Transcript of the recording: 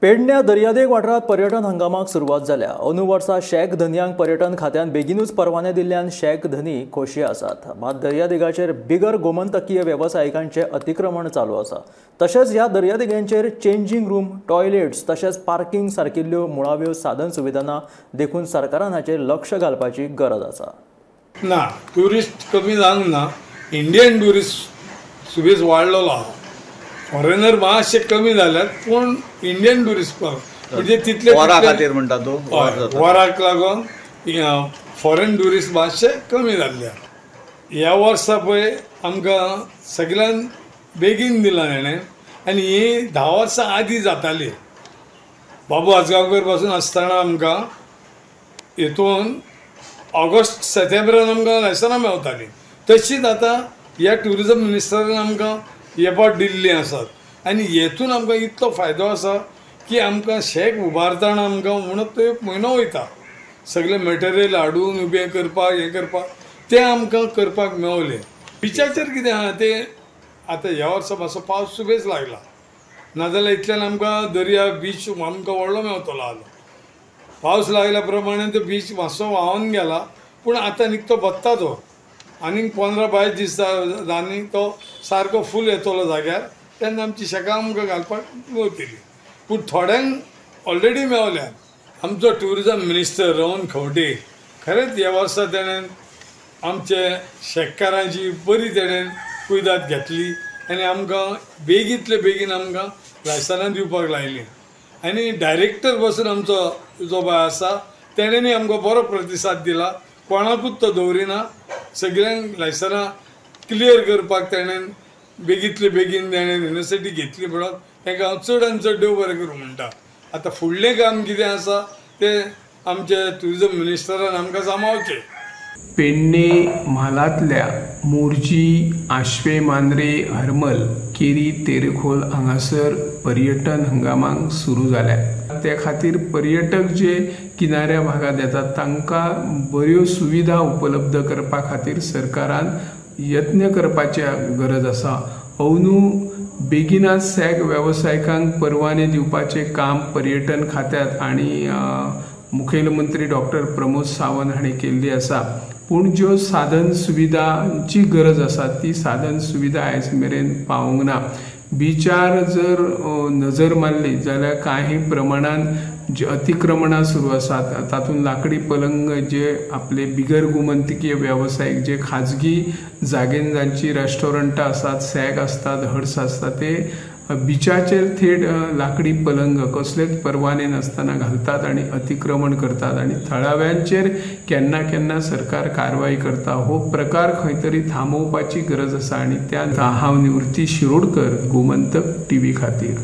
पेडण्या दर्यादेग वाठारांत पर्यटन हंगामाक सुरवात जाल्या. अंदू वर्सा शॅक धनयांक पर्यटन खात्यान बेगीनूच परवाने दिल्ल्यान शॅक धनी खोशी आसात. मात दर्यादेगाचेर बिगर गोमंतकीय वेवसायिकांचें अतिक्रमण चालू आसा. तशेंच ह्या दर्यादेगांचेर चेंजींग रूम, टॉयलेट्स तशेंच पार्किंग सारकिल्ल्यो मुळाव्यो साधन सुविधा ना, देखून सरकारान हाचेर लक्ष घालपाची गरज आसा. ना, ट्युरिस्ट कमी जावंक ना. इंडियन ट्युरिस्ट सुबेज वाडलेलो आहा. फॉरेनर मातशे कमी जाल्यात, पूण इंडियन ट्युरिस्ट म्हणजे तितले वरा खातीर म्हणटा तूं, वराक लागून फॉरेन ट्युरिस्ट मातशे कमी जाल्ले. ह्या वर्सा पळय आमकां सगळ्यान बेगीन दिलां तेणें, आनी ही 10 वर्सां आदीं जाताली. बाबू आजगांवकर पासून आसतना आमकां हितून ऑगस्ट सप्टेंबरान आमकां लायसनां मेवतालीं. तशीच आतां ह्या ट्युरिजम मिनिस्टरान आमकां हे पाट दिल्लीं आसात, आनी हेतून आमकां इतलो फायदो आसा की आमकां शॅक उबारतना आमकां म्हणून तो एक म्हयनो वयता, सगळें मटेरियल हाडून उबें करपाक, हें करपाक, तें आमकां करपाक मेवलें. बिचाचेर कितें आहा तें आतां ह्या वर्सा मातसो पावस सुबेज लागला, नाजाल्यार इतल्यान आमकां दर्या बीच आमकां व्हडलो मेवतलो आसलो. पावस लागल्या प्रमाणे तो बीच मातसो व्हांवन गेला, पूण आतां निकतो भत्ता तो आनीक 15-22 दीस आनी तो सारको फूल येतलो जाग्यार, तेन्ना आमची शेकां आमकां घालपाक मेवतली. पूण थोड्यांक ऑलरेडी मेवल्या. आमचो ट्युरिजम मिनिस्टर रोहन खंवटे खरेंच ह्या वर्सा तेणें आमचे शेतकारांची बरी तेणें कुयदाद घेतली आनी आमकां बेगींतले बेगीन आमकां लायसनां दिवपाक लायलीं. आनी डायरेक्टर बसून आमचो जो बाय आसा तेणेनूय आमकां बरो प्रतिसाद दिला. कोणाकूच तो दवरिना, सगळ्यांक लायसनां क्लियर करपाक तेणें बेगींतले बेगीन तेणें युनिवर्सिटी घेतली म्हणून तांकां हांव चड आनी चड देव बरें करूं म्हणटा. आतां फुडलें काम कितें आसा तें आमचे ट्युरिजम मिनिस्टरान आमकां सांबाळचें. पेडणे म्हालांतल्या मोरजी, आश्वे, मांद्रे, हरमल, केरी, तेरेखोल हांगासर पर्यटन हंगामाक सुरू जाल्या. त्या खातीर पर्यटक जे किनाऱ्या भागांत येतात तांकां बऱ्यो सुविधा उपलब्ध करपा खातीर सरकारान यत्न करपाची गरज आसा. अंदू बेगिनात सॅक वेवसायिकांक परवाने दिवपाचें काम पर्यटन खात्यांत आनी मुखेलमंत्री डॉक्टर प्रमोद सावंत हांणी केल्ली आसा. पूण ज्यो साधन सुविधांची गरज आसा ती साधन सुविधा आयज मेरेन पावूंक ना. बिचार जर नजर मारली जाल्यार काही प्रमाणान जी अतिक्रमणां सुरू आसात तातूंत लाकडी पलंग जे आपले बिगर गोमंतकीय वेवसायीक जे खाजगी जागेन जांची रेस्टॉरंटां आसात, सॅक आसतात, हट्स आसतात, ते बिचाचेर थेट लाकडी पलंग कसलेच परवाने नासतना घालतात आनी अतिक्रमण करतात आनी थळाव्यांचेर केन्ना केन्ना सरकार कारवाय करता. हो प्रकार खंय तरी थांबोवपाची गरज आसा आनी त्या हांव निवृत्ती शिरोडकर, गोमंतक टीव्ही खातीर.